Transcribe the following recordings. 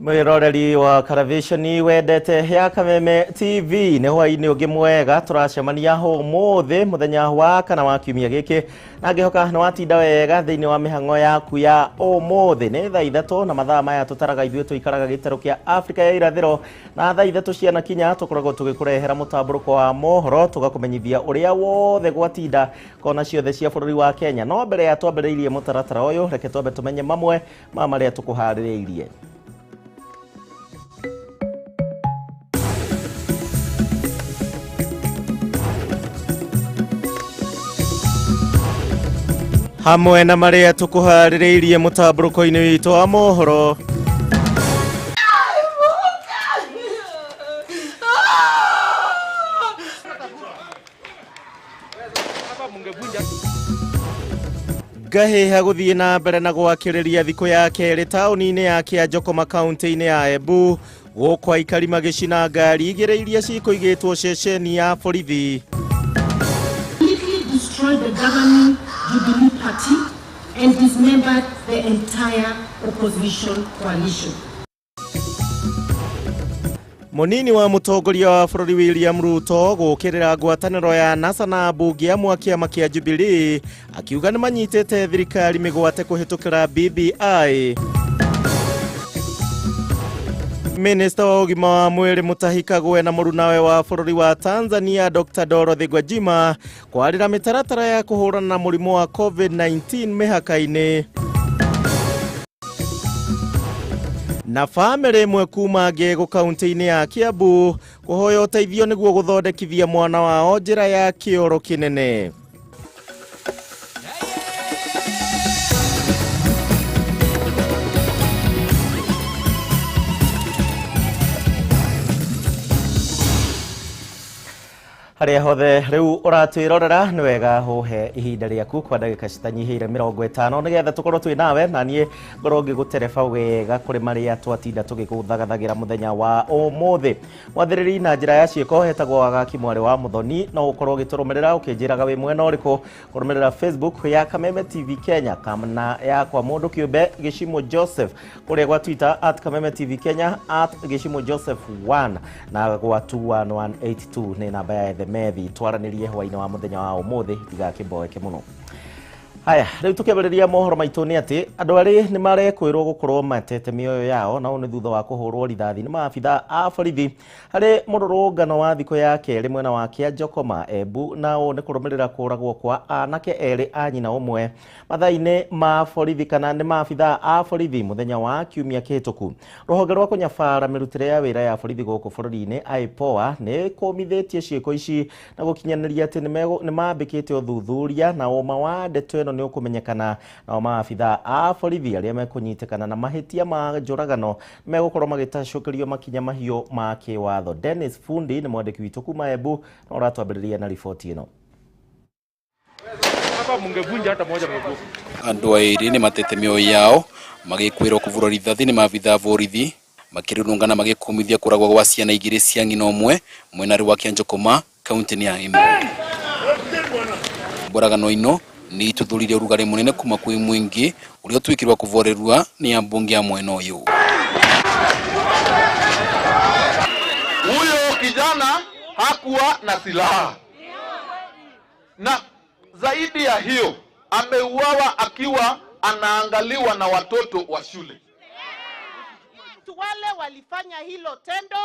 Mwiroreri wa Karavishoni wendete ya Kameme TV, nĩ hwainĩ ũngĩ mwega tũracemania ũmũthĩ mũthenya wa kana wa kiumia gĩkĩ, na ngĩhoka nĩ watinda wega thĩinĩ wa mĩhang'o yaku ya ũmũthĩ. Nĩ thaa 3 na mathaa maya tũtaraga ithuĩ tũikaraga gĩtarũ kĩa Afrika ya irathĩro, na thaa 3 ciana kinya tũkoragwo tũgĩkũrehera mũtambũrũko wa mohoro, tũgakũmenyithia ũrĩa wothe gwatinda kona ciothe cia bũrũri wa Kenya. No mbere ya twambĩrĩirie mũtaratara ũyũ, reke twambe tũmenye mamwe ma marĩa tũkũharĩrĩirie. Hamwe na marĩa tũkũharĩrĩirie mũtambũrũko-inĩ witũ wa mohoro, ngahĩha gũthiĩ na mbere na gwakĩrĩria thikũ ya kerĩ taũni-inĩ ya Kĩanjokoma kaunti-inĩ ya Embu, gũkũ aikari magĩcina ngari igĩrĩ iria cikũigĩtwo ceceni ya borithi. Completely destroyed the governing Jubilee Party and dismembered the entire opposition coalition. Mũnini wa mũtongoria wa bũrũri William Ruto gũkĩrĩra ngwatanĩro ya NASA na ambunge amwe a kĩama kĩa Jubilee, akiuga nĩ manyitĩte thirikari mĩgwate kũhĩtũkĩra BBI. Minista wa ũgima wa mwĩrĩ Mutahi Kagwe na mũrunawe wa bũrũri wa Tanzania Dr. Dorothy Gwajima kwarĩra mĩtaratara ya kũhũrana na mũrimũ wa COVID-19 mĩhaka-inĩ. Na bamĩrĩ ĩmwe kuma Ngĩgũ kaunti-inĩ ya Kiambu kũhoya ũteithio nĩguo gũthondekithia mwana wao njĩra ya kĩoro kĩnene. Harĩa hothe rĩu ũratwĩrorera, nĩ wega ũhe ihinda rĩaku kwa ndagĩka citanyihĩire 50 nĩgetha tũkorwo twĩ nawe, na niĩ ngorwo ngĩgũtereba wega kũrĩ marĩa twatinda tũgĩgũthagathagĩra mũthenya wa ũmũthĩ. Mwathĩrĩri na njĩra ya ciĩko hetagwo Wagaki mwarĩ wa Mũthoni. No ũkorwo ũgĩtũrũmĩrĩra ũkĩnjĩraga wĩ mwena ũrĩkũ kũrũmĩrĩra Facebook ya Kameme TV Kenya kana yakwa mũndũ kĩũmbe Gĩcimo Joseph, kũrĩa gwa Twitter @KamemeTV Kenya, @GĩcimoJoseph1 na gwa 21182 nĩ namba ya ethemethi. Twaranĩrie hwainĩ wa mũthenya wa ũmũthĩ, ndigakĩmboeke mũno. Haya, rĩu tũkĩambĩrĩria mohoro maitũ nĩ atĩ andũ arĩ nĩ marekwĩrwo gũkorwo matete mĩoyo yao, na ũũ nĩ thutha wa kũhũrwo rithathi nĩ maabitha a borithi harĩ mũrũrũngano wa thikũ ya kerĩ mwena wa Kĩanjokoma Embu, na ũũ nĩ kũrũmĩrĩra kũragwo kwa anake erĩ a nyina ũmwe mathaa-inĩ ma borithi kana nĩ maabitha a borithi mũthenya wa kiumia kĩhĩtũku. Rũhonge rwa kũnyabara mĩrutĩre ya wĩra ya borithi gũkũ bũrũri-inĩ IPOA nĩ kũmithĩtie ciĩko ici na gũkinyanĩria atĩ nĩ mambĩkĩte ũthuthuria, na ũma wa ndeto ĩno nĩ ũkũmenyekana. Nao maabitha a borithi arĩa mekũnyitĩkana na mahĩtia ma njũragano megũkorwo magĩtacũkĩrio makinya mahiũ ma kĩwatho. Dennis Fundi nĩ mwandĩki witũ kuma Embu na ũratwambĩrĩria na riboti ĩno. Andũ erĩ nĩ matete mĩoyo yao magĩkwĩrwo kũvurwo rithathi nĩ maabitha a borithi makĩrũrũngana magĩkũmithia kũragwo gwa ciana igĩrĩ cia ng'ina ũmwe mwena wa Kĩanjokoma kaunti-inĩ ya Embu. Mbũragano ino nĩ ituthũrire ũrugarĩ mũnene kuma kwĩ mũingĩ ũrĩa ũtuĩkirwo kũvorerua nĩ ambunge a mwena ũyũ. Huyo kijana hakuwa na silaha, na zaidi ya hiyo ameuawa akiwa anaangaliwa na watoto wa shule. Wale walifanya hilo tendo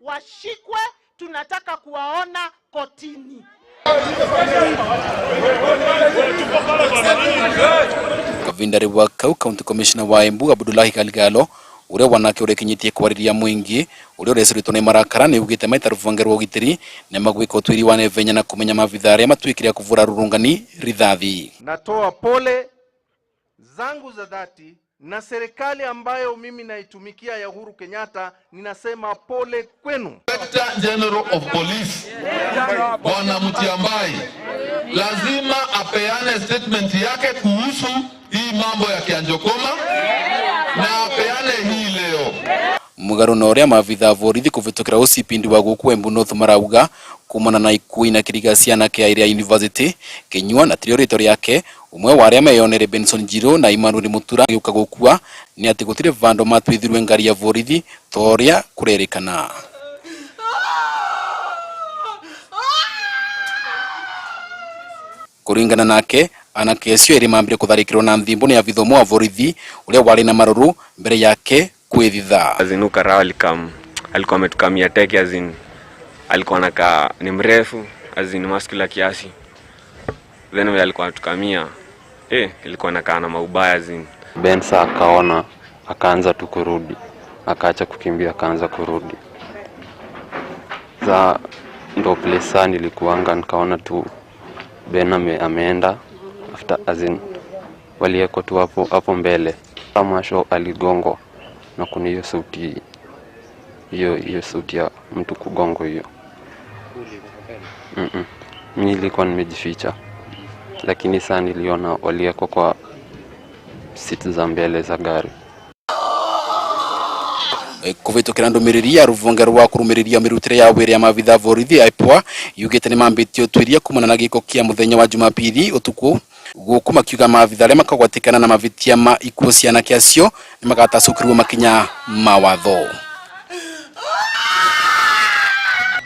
washikwe, tunataka kuwaona kotini. Kavindari wa kau County Commissioner wa Embu Abdullahi Galgalo uria wanake urekinyitie kwariria mwingi uria urecuritwo ni marakara ni ugite maita rũhonge rwa ũgitĩri nĩ magwĩka ũtuĩria wa naihenya na kũmenya maabitha arĩa matuĩkire a kũvũra rũrũngani rithathi. Natoa pole zangu za dhati na serikali ambayo mimi naitumikia ya Uhuru Kenyatta, ninasema pole kwenu. Inspector General of Police Bwana Mutyambai lazima apeane statement yake kuhusu hii mambo ya Kianjokoma na apeane hii leo. Mũgarũ na ũrĩa maabitha a borithi kũvĩtũkĩra ũcipindi wa gũkũ Embu North marauga Kumana na ikui na kiriga ciana kia Iria University Kinyua na tirio rito riake umwe wa aria meyonere Benson Njiro na Emmanuel Mutura giuka gukua ni ati gutire vandu matwithirwe ngari ya borithi toria kurerikana. Kuringana nake anake acio eri mambire kutharikirwo na nthimbo ni avithomo wa borithi uria wari na maruru mbere yake kwithitha. Azinuka rawa alikuwa ametukamia teke, azin alikuwa anakaa ni mrefu, azin muscular kiasi. Then vile alikuwa anatukamia ilikuwa anakaa na maubaya azin. Bensa akaona akaanza tu kurudi, akaacha kukimbia akaanza kurudi. Za ndo place nilikuanga nikaona tu Ben ameenda after azin walieko tu hapo mbele. Kama show aligongwa na kuna hiyo sauti, hiyo sauti ya mtu kugongo hiyo. Mimi nilikuwa nimejificha, lakini sana niliona walieko kwa seat za mbele za gari. Kuvitukira ndumiriri ya ruvunge rwa kurumiriria mirutire ya wira ya mavitha borithi IPOA yugite ni mambitio twiria kumana na giko kia muthenya wa Jumapili utuku guku makiuga mavitha aria makagwatikana na mavitia ma ikuo ciana kiacio ni magatacukirwo makinya mawatho.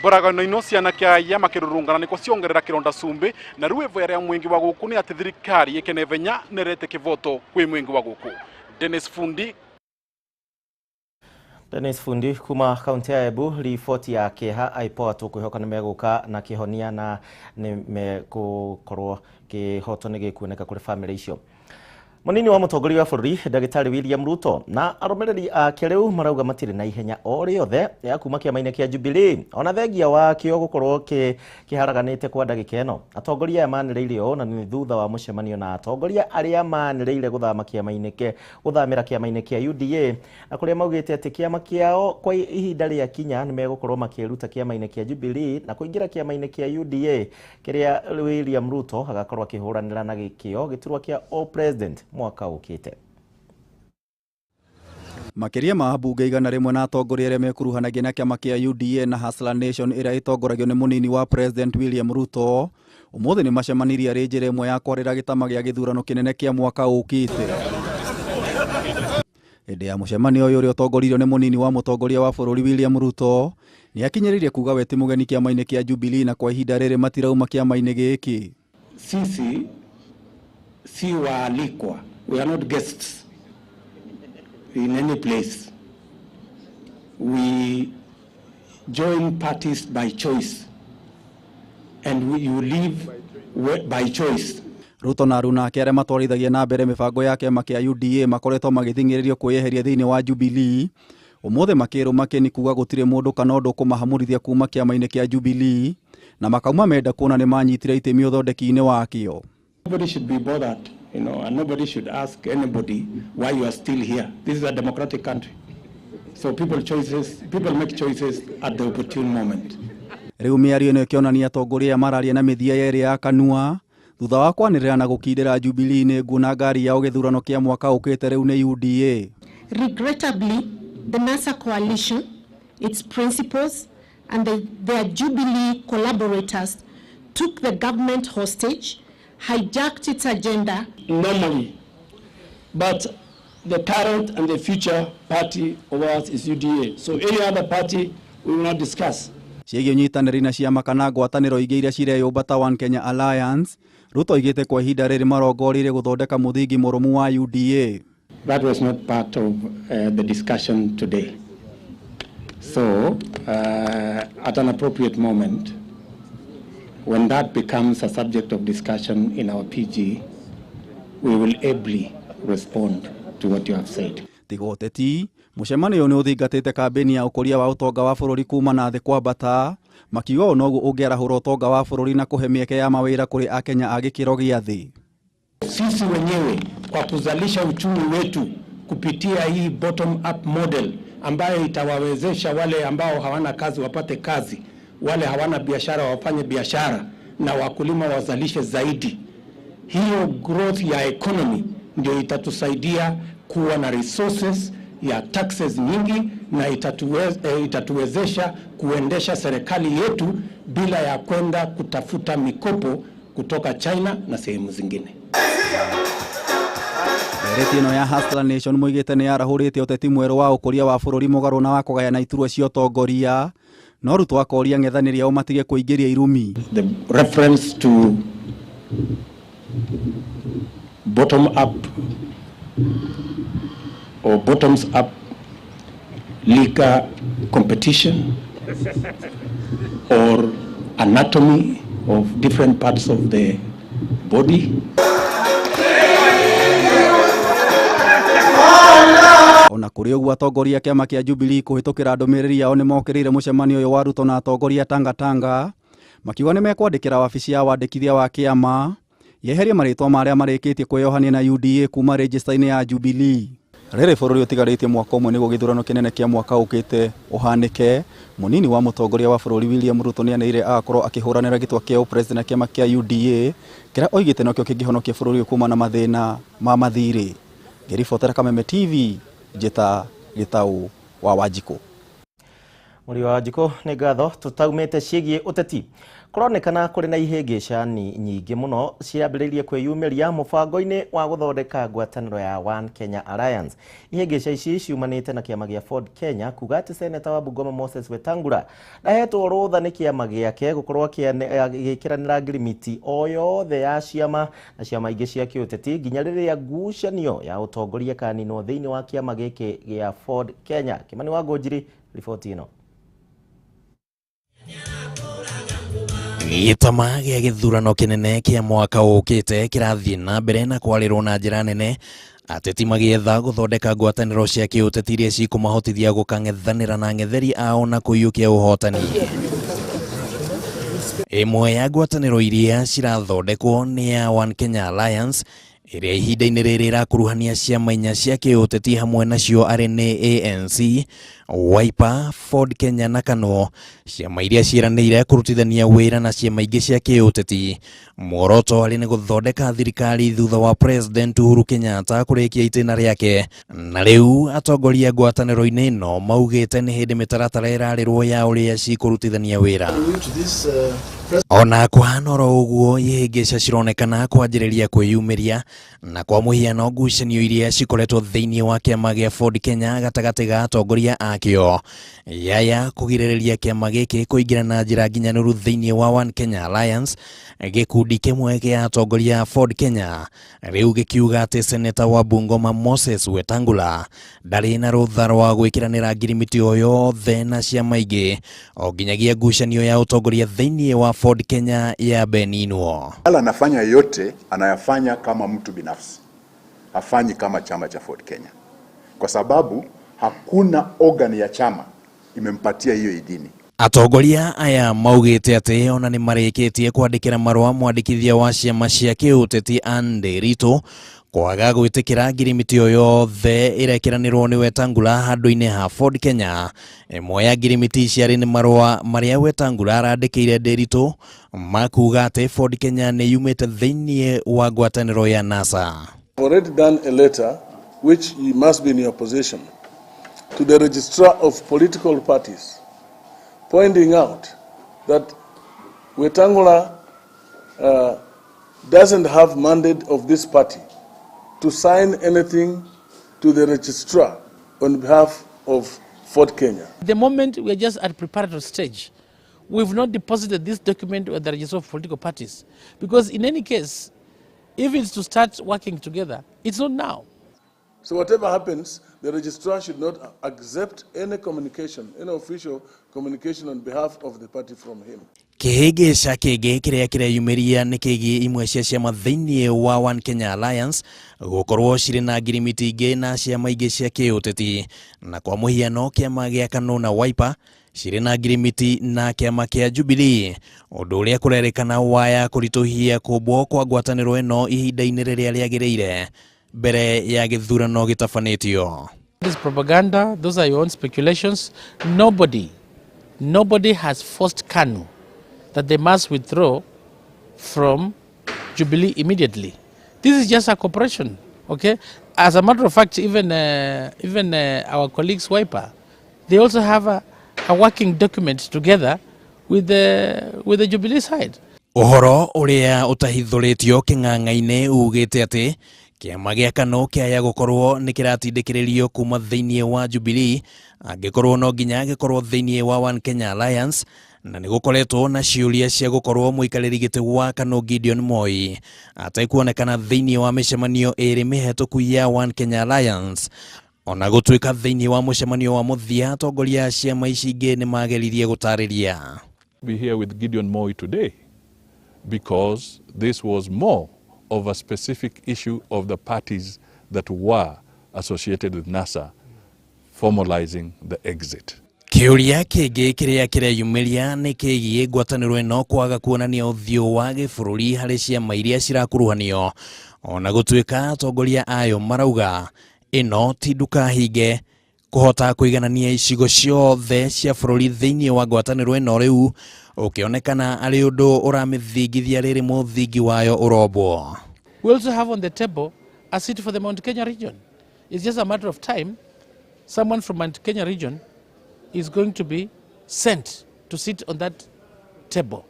Mboragano ino ciana kia makirurungana niko ciongerera kironda cumbi na riu ivoya ria mwingi wa guku ni ati thirikari ikene venya nerete kivoto kwi mwingi wa guku. Dennis Fundi. Dennis Fundi kuma kaunti ya Embu riboti ya keha IPOA tukwihoka nimeguka na kihonia na nimegukorwo kihoto ni gikuoneka kuri family icio. Munini wa mutongoria wa bururi Ndagĩtarĩ William Ruto na arũmĩrĩri ake rĩu marauga matirĩ na ihenya o rĩothe ya kuma kĩama-inĩ kĩa Jubilee ona thengia wakĩo gũkorwo kĩharaganĩte kwa ndagĩka ĩno. Atongoria aya manĩrĩire ũũ na nĩ thutha wa mũcemanio na atongoria arĩa manĩrĩire gũthama kĩama-inĩ kĩa gũthamĩra kĩama-inĩ kĩa UDA na kũrĩa maugĩte atĩ kĩama kĩao kwa ihinda rĩa kinya nĩ megũkorwo makĩruta kĩama-inĩ kĩa Jubilee na kũingĩra kĩama-inĩ kĩa UDA kĩrĩa William Ruto agakorwo akĩhũranĩra na gĩkĩo gĩturwa kĩa all president mwaka ukite. Makiria ma ambunge 100 na atongoria arĩa mekuruhanagia na kĩama kĩa UDA na Hustler Nation ĩrĩa ĩtongoragio nĩ mũnini wa President William Ruto ũmũthĩ nĩ macemanirie arĩ njĩra ĩmwe ya kwarĩra gĩtama gĩa gĩthurano kĩnene kĩa mwaka ũkĩte. Hĩndĩ ya mũcemanio ũyũ ũrĩa ũtongoririo nĩ mũnini wa mũtongoria wa bũrũri William Ruto nĩ akinyĩrĩirie kuga we ti mũgeni kĩama-inĩ kĩa Jubilee na kwa ihinda rĩrĩ matirauma kĩama-inĩ gĩkĩ. Sisi si waalikwa, we are not guests in any place. We join parties by choice and you leave by choice. Ruto na aruna ake arĩa matwarithagia na mbere mĩbango ya kĩama kĩa UDA makoretwo magĩthing'ĩrĩrio kwĩyeheria thĩinĩ wa Jubilee ũmũthĩ makĩrũma kĩni kuga gũtirĩ mũndũ kana ũndũ ũkũmahamũrithia kuma kĩama-inĩ kĩa Jubilee na makauma menda kuona nĩ manyitire itemi ũthondeki-inĩ wakĩo. Nobody should be bothered, you know, and nobody should ask anybody why you are still here. This is a democratic country. So people make choices at the opportune moment. Rĩu mĩario ĩno ĩkĩonania atongoria mararia na mĩthia yerĩ ya kanua thutha wa kwanĩrĩra na gũkindĩra Jubilee nĩ nguona ngari yao gĩthurano kĩa mwaka ũkĩte rĩu nĩ UDA. Regrettably, the NASA coalition, its principals and their Jubilee collaborators took the government hostage, hijacked its agenda. Normally, but the current and the future party of ours is UDA. So any other party we will not discuss. Ciĩgiĩ ũnyitanĩri na ciama kana ngwatanĩro ingĩ iria cireyũmba ta One Kenya Alliance, Ruto oigĩte kwa ihinda rĩrĩ marongoreirie gũthondeka mũthingi mũrũmu wa UDA. That was not part of the discussion today. So at an appropriate moment, when that becomes a subject of discussion in our PG, we will ably respond to what you have said. Tiga ũteti, mũcemanio ũyũ nĩ ũthingatĩte kambĩini ya ũkũria wa ũtonga wa bũrũri kuma na thĩ kwambata, makiuga ũũ noguo ũngĩarahũra ũtonga wa bũrũri na kũhe mĩeke ya mawĩra kũrĩ akenya a gĩkĩro gĩa thĩ. Sisi wenyewe kwa kuzalisha uchumi wetu kupitia hii bottom up model ambayo itawawezesha wale ambao hawana kazi wapate kazi, wale hawana biashara wafanye biashara, na wakulima wazalishe zaidi. Hiyo growth ya economy ndio itatusaidia kuwa na resources ya taxes nyingi na itatuwezesha kuendesha serikali yetu bila ya kwenda kutafuta mikopo kutoka China na sehemu zingine. Ndereti ĩno ya Hustler Nation moigĩte nĩ yarahũrĩte ũteti mwerũ wa ũkũria wa bũrũri mũgarũ na wa kũgayana iturwa cia ũtongoria no Ruto akoria ng'ethanĩri ao matige kũingĩria irumi. The reference to bottom up or bottoms up liquor competition or anatomy of different parts of the body. Ona kũrĩ ũguo atongoria kĩama kĩa Jubilee kũhĩtũkĩra ndũmĩrĩri yao nĩmokĩrĩire mũcemanio ũyũ wa Ruto na atongoria Tanga Tanga makiuga nĩmekwandĩkĩra wabici ya wandĩkithia wa kĩama yeherie marĩtwa ma arĩa marĩkĩtie kwĩyohania na UDA kuma rejista-inĩ ya Jubilee. Rĩrĩ bũrũri ũtigarĩtie mwaka ũmwe nĩguo gĩthurano kĩnene kĩa mwaka ũkĩte ũhanĩke, mũnini wa mũtongoria wa bũrũri William Ruto nĩanĩrĩire agakorwo akĩhũranĩra gĩtwa kĩa ũpresident na kĩama kĩa UDA kĩrĩa oigĩte nokĩo kĩngĩhonokia bũrũri ũyũ kumana na mathĩna ma mathirĩ. Ngĩribotera Kameme TV, njĩta Gĩtaũ wa Wanjikũ. Mũriũ wa Wanjikũ, nĩ ngatho tũtaumĩte ciĩgiĩ ũteti. Kũronekana kũrĩ na ihĩngĩcani nyingĩ mũno ciambĩrĩirie kwĩyumĩria mũbango-inĩ wa gũthondeka ngwatanĩro ya One Kenya Alliance. Ihĩngĩca ici ciumanĩte na kĩama gĩa Ford Kenya kuga atĩ seneta wa Bungoma Moses Wetangula ndahetwo rũtha nĩ kĩama gĩake gũkorwo agĩkĩranĩra ngirimiti o yothe ya ciama na ciama ingĩ cia kĩũteti nginya rĩrĩa ngucanio ya ũtongoria ĩkaninwo thĩinĩ wa kĩama gĩkĩ gĩa Ford Kenya. Kĩmani wa Ngũnjiri, riboti ĩno. Gĩtama gĩa gĩthurano kĩnene kĩa mwaka ũkĩte kĩrathiĩ na mbere na kwarĩrwo na njĩra nene, ateti magĩetha gũthondeka ngwatanĩro cia kĩũteti iria cikũmahotithia gũkang'ethanĩra na ang'etheri ao na kũiyũkia ũhotani. Ĩmwe ya ngwatanĩro iria cirathondekwo nĩ ya One Kenya Alliance ĩrĩa ihinda-inĩ rĩrĩ ĩrakuruhania ciama inya cia kĩũteti hamwe nacio arĩ nĩ ANC, Wiper, Ford Kenya na KANU, ciama iria ciĩranĩire kũrutithania wĩra na ciama ingĩ cia kĩũteti. Muoroto arĩ nĩ gũthondeka thirikari thutha wa President Uhuru Kenyatta kũrĩkia itĩna rĩake, na rĩu atongoria ngwatanĩro-inĩ ĩno maugĩte nĩ hĩndĩ mĩtaratara ĩrarĩrwo ya ũrĩa cikũrutithania wĩra. Ona kũhana oro ũguo, ihĩngĩca cironekana kwanjĩrĩria kwĩyumĩria na kwa mũhiano ngucanio iria cikoretwo thĩinĩ wa kĩama gĩa Ford Kenya gatagatĩ ga atongoria akĩo yaya kũgirĩrĩria kĩama gĩkĩ kũingĩra na njĩra nginyanĩru thĩinĩ wa One Kenya Alliance. Gĩkundi kĩmwe gĩa atongoria a Ford Kenya rĩu gĩkiuga atĩ seneta wa Bungoma Moses Wetangula ndarĩ na rũtha rwa gwĩkĩranĩra ngirimiti o yothe na ciama ingĩ o nginyagia ngucanio ya ũtongoria thĩinĩ wa Ford Kenya ya Beninwo. Anafanya yote anayafanya kama mtu binafsi, hafanyi kama chama cha Ford Kenya, kwa sababu hakuna organ ya chama imempatia hiyo idhini. Atongoria aya maugĩte atĩ ona nĩ marĩkĩtie kwandĩkĩra marũa mwandĩkithia wa ciama cia kĩũteti Andy Ruto kwaga gwĩtĩkĩra ngirimiti o yothe ĩrekĩranĩrwo nĩ Wetangula handũ-inĩ ha Ford Kenya. Ĩmwe ya ngirimiti ici arĩ nĩ marũa marĩa Wetangula arandĩkĩire Ndiritu makuga atĩ Ford Kenya nĩ yumĩte thĩinĩ wa ngwatanĩro ya NASA. I've already done a letter which you must be in your possession to the registrar of political parties, pointing out that Wetangula doesn't have mandate of this party to sign anything to the registrar on behalf of Ford Kenya. At the moment, we are just at preparatory stage. We've not deposited this document with the registrar of political parties, because in any case, if it's to start working together, it's not now. So whatever happens, the registrar should not accept any communication, any official communication on behalf of the party from him. Kĩhĩngĩca kĩngĩ kĩrĩa kĩreyumĩria nĩ kĩgiĩ imwe cia ciama thĩinĩ wa One Kenya Alliance gũkorwo cirĩ na ngirimiti ingĩ na ciama ingĩ cia kĩũteti, na kwa mũhiano kĩama gĩa KANU na Wiper cirĩ na ngirimiti na kĩama kĩa Jubilee, ũndũ ũrĩa kũrerĩkana waya kũritũhia kũmbwo kwa ngwatanĩro ĩno ihinda-inĩ rĩrĩa rĩagĩrĩire mbere ya gĩthurano gĩtabanĩtio. This propaganda, those are your own speculations. Nobody has forced KANU that they must withdraw from Jubilee immediately. This is just a cooperation, okay? As a matter of fact, even our colleagues Wiper, they also have a working document together with the Jubilee side. Ũhoro ũrĩa ũtahithũrĩtio kĩng'ang'a-inĩ ugĩte atĩ kĩama gĩa KANU kĩaya gũkorwo nĩ kĩratindĩkĩrĩrio kuma thĩinĩ wa Jubilee angĩkorwo no nginya gĩkorwo thĩinĩ wa One Kenya Alliance, na nĩ gũkoretwo na ciũria cia gũkorwo mũikarĩri gĩtĩ wa KANU Gideon Moi atekuonekana thĩinĩ wa mĩcemanio ĩrĩ mĩhetũku ya One Kenya Alliance. Ona gũtuĩka thĩinĩ wa mũcemanio wa mũthia atongoria a ciama ici ingĩ nĩ mageririe gũtarĩria. Be here with Gideon Moi today because this was more of a specific issue of the parties that were associated with NASA formalizing the exit. Kĩũria kĩngĩ kĩrĩa kĩreyumĩria nĩ kĩgiĩ ngwatanĩro ĩno kwaga kuonania ũthiũ wa gĩbũrũri harĩ ciama iria cirakuruhanio, ona gũtuĩka atongoria ayo marauga ĩno ti nduka hinge kũhota kũiganania icigo ciothe cia bũrũri thĩinĩ wa ngwatanĩro ĩno rĩu ũkĩonekana arĩ ũndũ ũramĩthingithia rĩrĩ mũthingi wayo ũrombwo. We also have on the table a seat for the Mount Kenya region. It's just a matter of time. Someone from Mount Kenya region is going to be sent to sit on that table.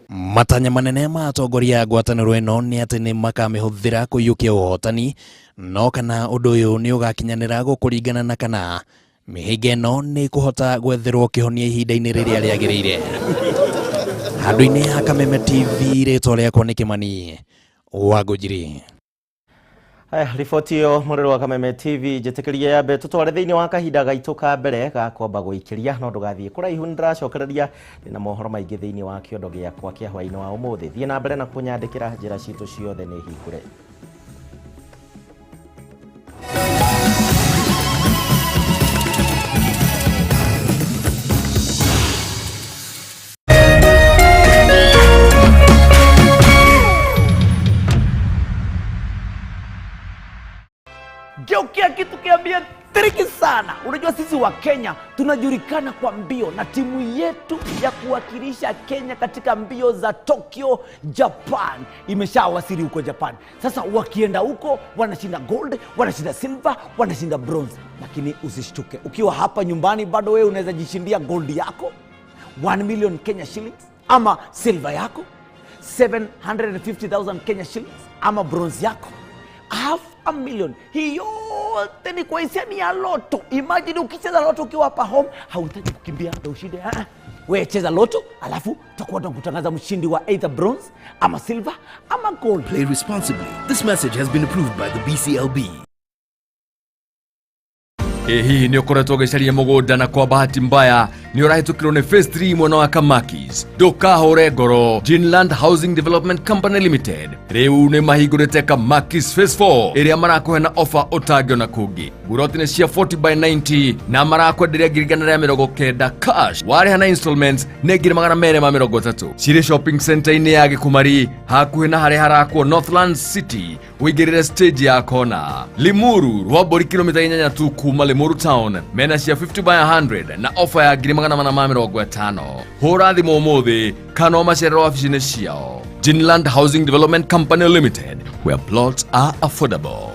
Matanya manene ma atongoria a ngwatanĩro ĩno nĩ atĩ nĩ makamĩhũthĩra kũiyũkia ũhotani, no kana ũndũ ũyũ nĩ ũgakinyanĩra gũkũringana na kana mĩhĩnga ĩno nĩ kũhota gwetherwo kĩhonia ihinda-inĩ rĩrĩa rĩagĩrĩire. Handũ-inĩ ha Kameme TV, rĩtwa rĩakwa nĩ Kĩmani wa Ngũnjiri. Haya, riboti ĩyo mũrĩro wa Kameme TV njĩtĩkĩrie yambe tũtware thĩinĩ wa kahinda gaitũ ka mbere ga kwamba gũikĩria, no ndũgathiĩ kũraihu, nĩ ndĩracokereria ndĩna mohoro maingĩ thĩinĩ wa kĩondo gĩakwa kĩa hwaĩ-inĩ wa ũmũthĩ. Thiĩ na mbere na kũnyandĩkĩra, njĩra citũ ciothe nĩ hingũre. Geukia kitu kiambia tricky sana. Unajua sisi wa Kenya tunajulikana kwa mbio, na timu yetu ya kuwakilisha Kenya katika mbio za Tokyo, Japan imeshawasili huko Japan. Sasa wakienda huko wanashinda gold, wanashinda silver, wanashinda bronze. Lakini usishtuke, ukiwa hapa nyumbani bado wewe unaweza jishindia gold yako 1 million Kenya shillings, ama silver yako 750,000 Kenya shillings, ama bronze yako 500,000. Hii yote ni kwa hisani ya loto. Imagine ukicheza loto ukiwa hapa home, hauhitaji kukimbia ndio ushinde. Wewe cheza loto, alafu tutakuwa tunakutangaza mshindi wa either bronze ama silver ama gold. Play responsibly. This message has been approved by the BCLB. Ĩ hihi nĩ ũkoretwo ũgĩcaria mũgũnda na kwa bahati mbaya nĩ ũrahĩtũkĩrwo nĩ phase 3 mwena wa Kamakis? Ndũkahũre ngoro. Ginland Housing Development Company Limited rĩu nĩ mahingũrĩte Kamakis phase 4 ĩrĩa marakũhe na offer ũtangĩona kũngĩ. Buroti nĩ cia 40 by 90 na marakwenderia 190,000 cash, warĩha na installments nĩ 230,000. Cirĩ shopping center-inĩ ya Gĩkumari hakuhĩ na harĩa harakwo Northland City, ũingĩrĩre stage ya kona. Limuru Rwambũri kilomita 8 tu kuma Limuru town, mena cia 50 by 100 na offer ya 450,000. Hũra thimũ ũmũthĩ kana ũmacerere wabici-inĩ ciao. Ginland Housing Development Company Limited, where plots are affordable.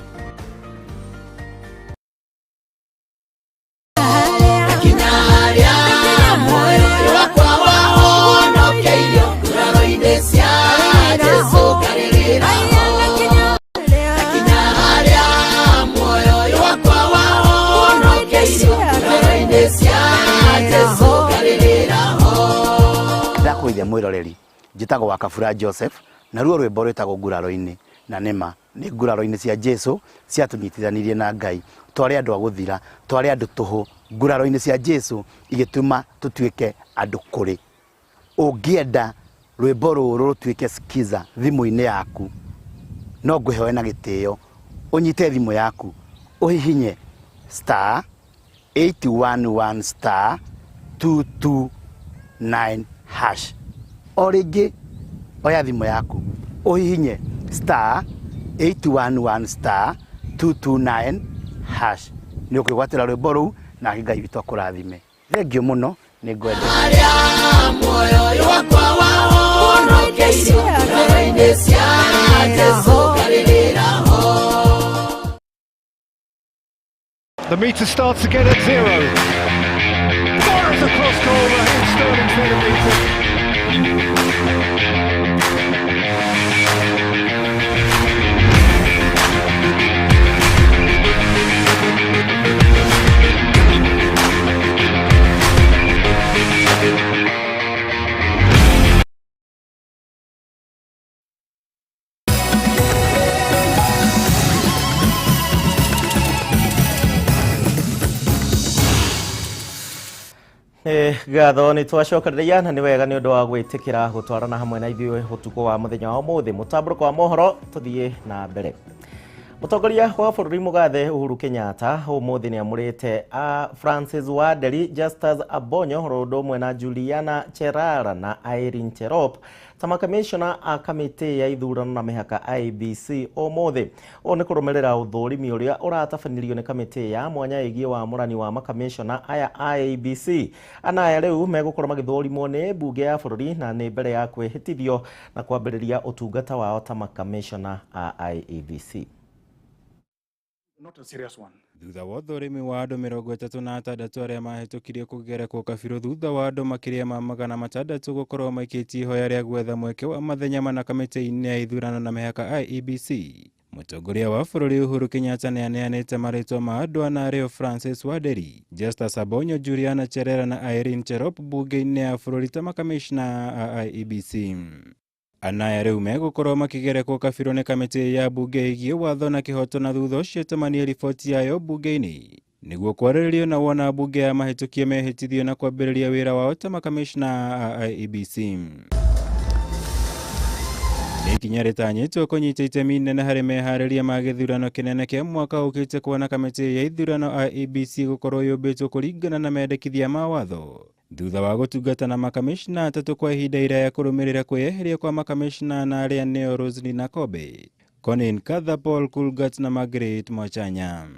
Ndakũithia mwĩroreri, njĩtagwo wa Kabura Joseph, na ruo rwĩmbo rwĩtagwo nguraro-inĩ, na nĩma nĩ nguraro-inĩ cia Jesu ciatũnyitithanirie na Ngai. Twarĩ andũ a gũthira, twarĩ andũ tũhũ, nguraro-inĩ cia Jesu igĩtũma tũtuĩke andũ kũrĩ. Ũngĩenda rwĩmbo rũrũ rũtuĩke skiza thimũ-inĩ yaku, no ngũhe na gĩtĩo ũnyite thimũ yaku ũhihinye star 811 star 229 hash. O rĩngĩ oya thimũ yaku ũhihinye star 811 star 229 hash, nĩ ũkwĩgwatĩra rwĩmbo rũu, na Ngai witũ akũrathime. Thengiũ mũno, nĩ ngwendete. The meter starts again at 0. Fires across goal, Raheem Sterling's there to meet it. Nĩ ngatho nĩ twacokereria na nĩ wega nĩ ũndũ wa gwĩtĩkĩra gũtwarana hamwe na ithuĩ ũtukũ wa mũthenya wa ũmũthĩ. Mũtambũrũko wa mohoro tũthiĩ na mbere. Mũtongoria wa bũrũri mũgathe Uhuru Kenyatta ũmũthĩ nĩ amũrĩte Francis Wanderi, Justus Abonyo oro ũndũ ũmwe na Juliana Cherara na Irene Cherop ta makamishona a kamĩtĩ ya ithurano na mĩhaka IEBC ũmũthĩ. Ũũ nĩ kũrũmĩrĩra ũthũrimi ũrĩa ũratabanirio nĩ kamĩtĩ ya mwanya ĩgiĩ wamũrani wa makamishona aya a IEBC. Ana aya rĩu megũkorwo magĩthũrimwo nĩ mbunge ya bũrũri na nĩ mbere ya kwĩhĩtithio na kwambĩrĩria ũtungata wao ta makamishona a IEBC. Not a serious one. Thutha wa ũthũrimi wa andũ 36 arĩa mahĩtũkirie kũgerekwo kabirũ thutha wa andũ makĩria ma 600 gũkorwo maikĩtie ihoya rĩa gwetha mweke wa mathenya mana kamĩtĩ-inĩ ya ithurano na mĩhaka IEBC. Mũtongoria wa bũrũri Uhuru Kenyatta nĩaneanĩte marĩtwa ma andũ ana arĩo Francis Wanderi, Justus Abonyo, Juliana Cherera na Irene Cherop mbunge-inĩ ya bũrũri ta makamishna a IEBC. Anaya rĩu megũkorwo makĩgerekwo kabirũ nĩ kamĩtĩ ya mbunge ĩgiĩ watho na kĩhoto na thutha ũcio ĩtamanie riboti yayo mbunge-inĩ nĩguo kwarĩrĩrio na wona mbunge ya mahĩtũkie mehĩtithio na kwambĩrĩria wĩra wao ta makamishna a IEBC. Nĩ ikinya rĩtanyĩtwo kũnyita itemi inene harĩ meharĩria ma gĩthurano kĩnene kĩa mwaka ũkĩte kuona kamĩtĩ ya ithurano IEBC gũkorwo yũmbĩtwo kũringana na mendekithia ma watho. Thutha wa gũtungata na makamishna atatũ kwa ihinda iraya kũrũmĩrĩra kwĩyeheria kwa makamishna na arĩa nĩo Roselyn Akobe, Conin Katha, Paul Kulgat na Margaret Mwachanya.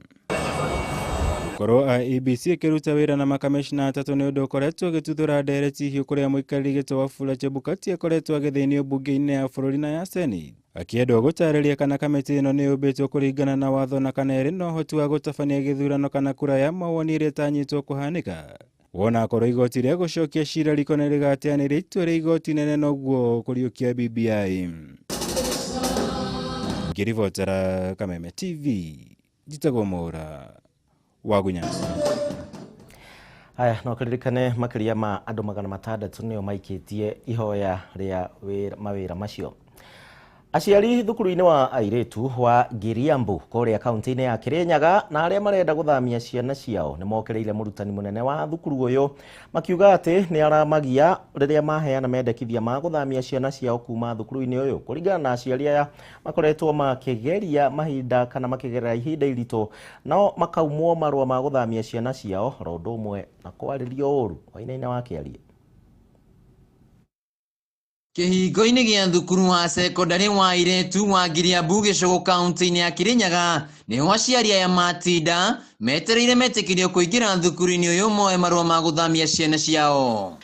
Gũkorwo IEBC ĩkĩruta wĩra na makamishna atatũ nĩ ũndũ ũkoretwo ũgĩtuthũra ndereti hiũ kũrĩa mũikarĩri gĩtĩ Wafula Chebukati akoretwo agĩthĩnio mbunge-inĩ ya bũrũri na ya Senate akĩendwo gũtarĩria kana kamĩtĩ ĩno nĩ yũmbĩtwo kũringana na watho na kana ĩrĩ na ũhoti wa gũtabania gĩthurano kana kura ya mawoni ĩrĩa ĩtanyĩtwo kũhanĩka. Wona akorwo igoti rĩa gũcokia cira riko nĩ rĩgateanĩria itua rĩa igoti inene noguo kũriũkia BBI. Ngĩribotera Kameme TV, njĩtagwo Mwaura wa Gunyasi. Haya, no kĩririkane makĩria ma andũ 600 nĩo maikĩtie ihoya rĩa mawĩra macio. Aciari thukuru-inĩ wa airĩtu wa Ngiriambu kũrĩa kaunti-inĩ ya Kirinyaga na arĩa marenda gũthamia ciana ciao nĩ mokĩrĩire mũrutani mũnene wa thukuru ũyũ makiuga atĩ nĩ aramagia rĩrĩa maheana mendekithia ma gũthamia ciana ciao kuma thukuru-inĩ ũyũ. Kũringana na aciari aya makoretwo makĩgeria mahinda kana makĩgerera ihinda iritũ nao makaumwo marũa ma gũthamia ciana ciao oro ũndũ ũmwe na kwarĩrio ũru. Wainaina wa Kĩarie. Kĩhingo-inĩ gĩa thukuru wa sekondari wa airĩtu wa Ngiriambu gĩcũgũ kaunti-inĩ ya Kirinyaga nĩho aciari aya matinda metereire metĩkĩrio kũingĩra thukuru-inĩ ũyũ moe marũa ma gũthamia ciana ciao.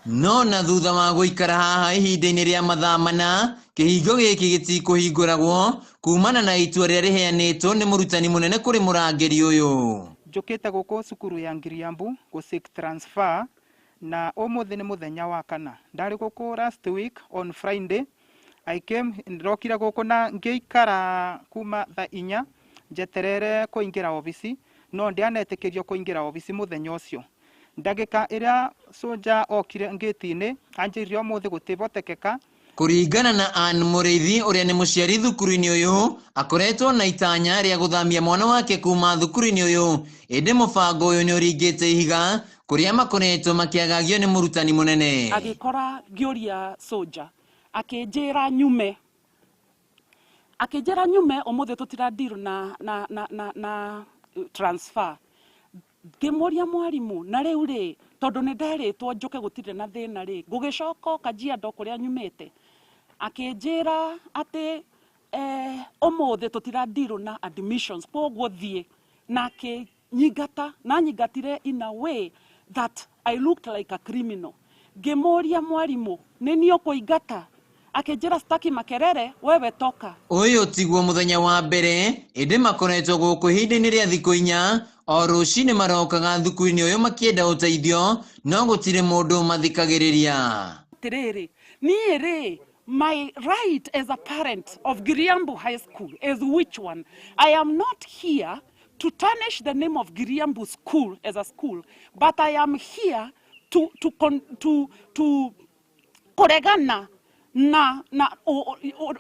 No na thutha wa gũikara haha ihinda-inĩ rĩa mathaa mana kĩhingo gĩkĩ gĩtikũhingũragwo kumana na itua rĩrĩa rĩheanĩtwo nĩ mũrutani mũnene kũrĩ mũrangĩri ũyũ. Njũkĩte gũkũ cukuru ya Ngiriambu gũ seek transfer na ũmũthĩ nĩ mũthenya wa kana. Ndarĩ gũkũ last week on Friday. I came ndokire gũkũ na ngĩikara kuma thaa 4 njeterere kũingĩra obici no ndianetĩkĩrio kũingĩra obici mũthenya ũcio. Ndagĩka ĩrĩa soja okire ngĩti-inĩ anjĩrire ũmũthĩ gũtibotekeka. Kũringana na Ann Mũrĩithi ũrĩa nĩ mũciari thukuru-inĩ ũyũ akoretwo na itanya rĩa gũthamia mwana wake kuma thukuru-inĩ ũyũ ĩndĩ mũbango ũyũ nĩ ũringĩte ihiga kũrĩa makoretwo makĩagagio nĩ mũrutani mũnene. Agĩkora ngĩũria soja akĩnjĩra nyume ũmũthĩ tũtira deal na transfer. Ngĩmũria mwarimũ na rĩu rĩ tondũ nĩ nderĩtwo njũke gũtirĩ na thĩna rĩ ngũgĩcoka Kajiado kũrĩa nyumĩte. Akĩnjĩra atĩ ũmũthĩ tũtira deal na admissions koguo thiĩ na akĩnyingata na nyingatire in a way that I looked like a criminal. Ngĩmũria mwarimũ nĩ niĩ ũkũingata akĩnjĩra staki makerere wewe toka. Ũyũ tiguo mũthenya wa mbere ĩndĩ makoretwo gũkũ ihinda-inĩ rĩa thikũ 4 o rũcinĩ marokaga thukuru-inĩ ũyũ makĩenda ũteithio no gũtirĩ mũndũ mathikagĩrĩria. Atiriri, niĩ rĩ, my right as a parent of Giriambu High School is which one? I am not here to tarnish the name of Giriambu School as a school, but I am here to kũregana na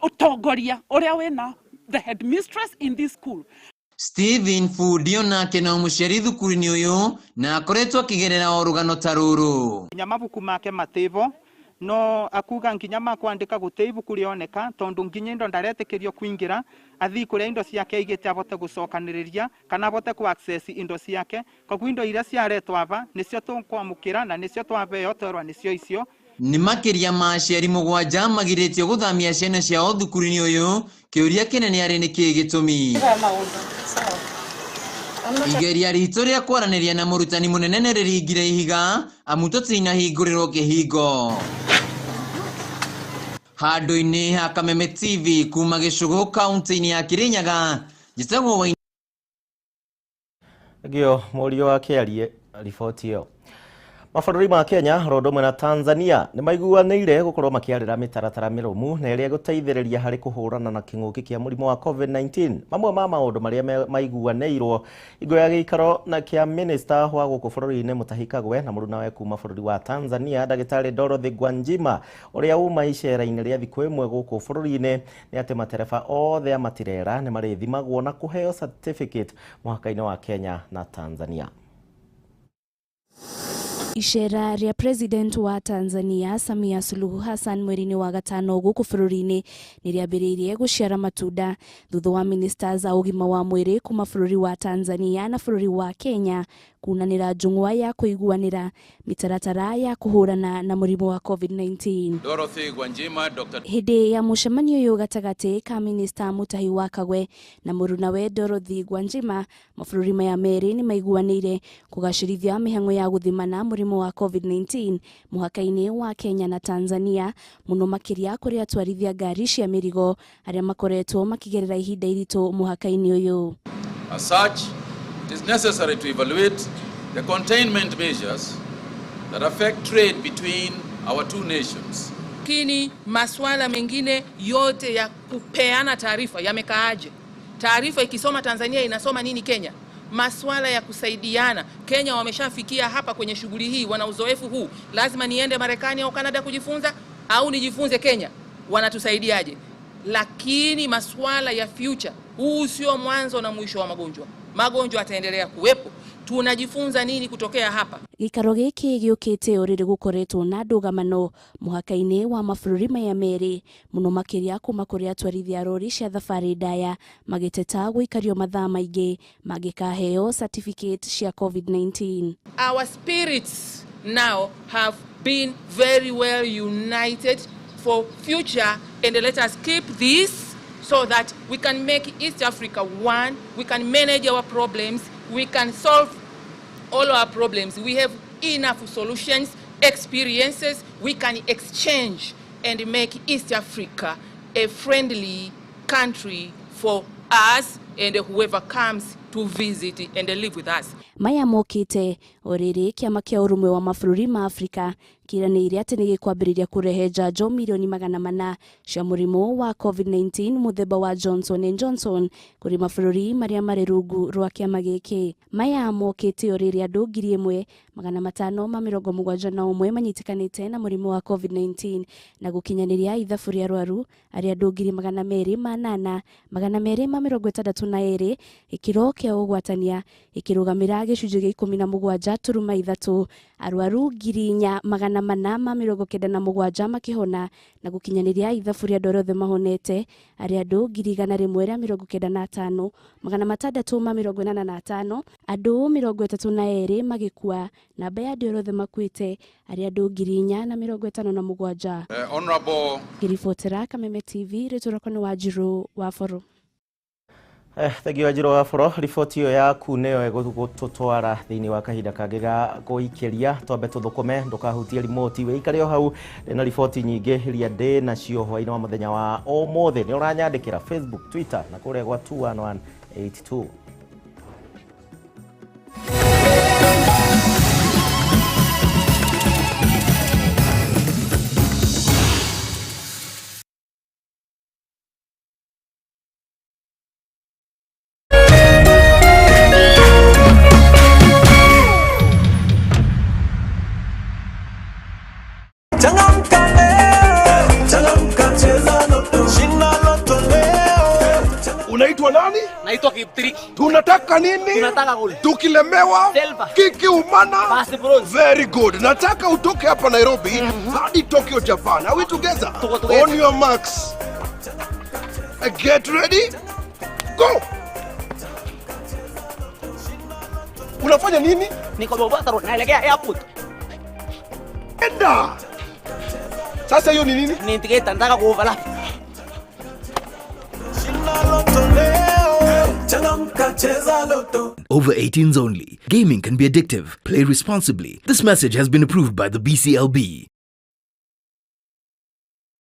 ũtongoria ũrĩa wĩna the headmistress in this school. Stephen Fundi onake no mũciari thukuru-inĩ ũyũ na akoretwo akĩgerera o rũgano ta rũrũ. Nginya mabuku make mativo no akuga nginya makwandika gute ibuku rioneka tondu nginya indo ndaretĩkĩrio kuingira athii kuria indo ciake aigĩte abote gucokanĩrĩria kana abote ku access indo ciake, koguo indo iria ciaretwo aba nicio tũkwamũkĩra na nicio twabeo twerwa nicio icio. Nĩ makĩria ma aciari 7 magirĩtio gũthamia ciana ciao thukuru-inĩ ũyũ, kĩũria kĩnene arĩ nĩkĩĩ gĩtũmi. Igeria ritũ rĩa kwaranĩria na mũrutani mũnene nĩ rĩringire ihiga amu tũtinahingũrĩrwo kĩhingo. Handũ-inĩ ha Kameme TV kuma Gĩcũgũ kaunti-inĩ ya Kirinyaga, njĩtagwo Wainĩ. Ngio mũriũ wa kĩarie riboti ĩyo. Mabũrũri ma Kenya oro ũndũ ũmwe na Tanzania nĩ maiguanĩire gũkorwo makĩarĩra mĩtaratara mĩrũmu na ĩrĩa ĩgũteithĩrĩria harĩ kũhũrana na kĩng'ũki kĩa mũrimũ wa COVID-19. Mamwe ma maũndũ marĩa maiguanĩirwo hingo ya gĩikaro na kĩa minista wa gũkũ bũrũri-inĩ Mutahi Kagwe na mũrunawe kuma bũrũri wa Tanzania Ndagĩtarĩ Dorothy Gwajima ũrĩa uma icera-inĩ rĩa thikũ ĩmwe gũkũ bũrũri-inĩ nĩ atĩ matereba othe a matirera nĩ marĩthimagwo na kũheo certificate mũhaka-inĩ wa Kenya na Tanzania. Icera rĩa President wa Tanzania Samia Suluhu Hassan mweri-inĩ wa gatano gũkũ bũrũri-inĩ nĩ rĩambĩrĩirie gũciara matunda thutha wa ministers a ũgima wa mwĩrĩ kuma bũrũri wa Tanzania na bũrũri wa Kenya kunanĩra njũng'wa ya kũiguanĩra mĩtaratara ya kũhũrana na mũrimũ wa COVID-19. Dorothy Gwajima, Dr. Hĩndĩ ya mũcemanio ũyũ gatagatĩ ka minista Mutahi wa Kagwe na mũrunawe Dorothy Gwajima, mabũrũri maya merĩ nĩ maiguanĩire kũgacĩrithia mĩhang'o ya gũthimana mũrimũ wa COVID-19 mũhaka-inĩ wa Kenya na Tanzania, mũno makĩria kũrĩ atwarithia ngari cia mĩrigo arĩa makoretwo makĩgerera ihinda iritũ mũhaka-inĩ ũyũ. As such, it is necessary to evaluate the containment measures that affect trade between our two nations. Lakini masuala mengine yote ya kupeana taarifa yamekaaje? Taarifa ikisoma Tanzania inasoma nini Kenya? Masuala ya kusaidiana, Kenya wameshafikia hapa kwenye shughuli hii, wana uzoefu huu. Lazima niende Marekani au Canada kujifunza au nijifunze Kenya? Wanatusaidiaje? Lakini masuala ya future, huu sio mwanzo na mwisho wa magonjwa. Magonjwa yataendelea kuwepo. Tunajifunza nini kutokea hapa? Gĩikaro gĩkĩ gĩũkĩte o rĩrĩ gũkoretwo na ndũgamano mũhaka-inĩ wa mabũrũri maya merĩ, mũno makĩria kuma kũrĩ atwarithia rori cia thabarĩ ndaya magĩteta gũikario mathaa maingĩ mangĩkaheo certificate cia COVID-19. Our spirits now have been very well united for future, and let us keep this so that we can make East Africa one, we can manage our problems, we can solve all our problems. We have enough solutions, experiences, we can exchange and make East Africa a friendly country for us and whoever comes to visit and live with us. Maya mokĩte o rĩrĩ kĩama kĩa ũrũmwe wa mabũrũri ma Afrika kĩranĩire atĩ nĩ gĩkwambĩrĩria kũrehe njanjo mirioni 400 cia mũrimũ wa COVID-19 mũthemba wa Johnson & Johnson kũrĩ mabũrũri marĩa marĩ rungu rwa kĩama gĩkĩ. Maya mokĩte o rĩrĩ andũ 1571 manyitĩkanĩte na mũrimũ wa COVID-19 na gũkinyanĩria ithabu rĩa arwaru arĩa andũ 208 262 gĩkĩro kĩa ũgwatania gĩkĩrũgamĩra gĩcunjĩ gĩa 17.3, arwaru 4497 makĩhona na gũkinyanĩria ithabu rĩa andũ arĩa othe mahonete arĩa andũ 195 685, andũ 32 magĩkua, namba ya andũ arĩa othe makuĩte arĩa andũ 4057. Honorable Ngĩribotera Kameme TV, rĩtwa rĩakwa nĩ Wanjirũ wa Boro. Thengiũ Wanjirũ wa Boro, riboti ĩyo yaku nĩyo ĩgũtũtwara thĩinĩ wa kahinda kangĩ ga gũikĩria. Twambe tũthũkũme, ndũkahutie remote, wĩikare o hau, ndĩna riboti nyingĩ iria ndĩ nacio hwaĩ-inĩ wa mũthenya wa ũmũthĩ. Nĩ ũranyandĩkĩra Facebook, Twitter na kũrĩa gwa 21182. Unaitwa nani? Naitwa Kiptiriki. Tunataka nini? Tunataka gold. Tukilemewa Silver. Kikiumana. Basi bronze. Very good. Nataka utoke hapa Nairobi hadi Tokyo, Japan. Are we together? Tuko together. On your marks. Get ready. Go. Unafanya nini? Niko Mombasa Road, naelekea airport. Enda. Sasa hiyo ni nini? Ni indicator, nataka kuoverlap. Over 18s only. Gaming can be addictive. Play responsibly. This message has been approved by the BCLB.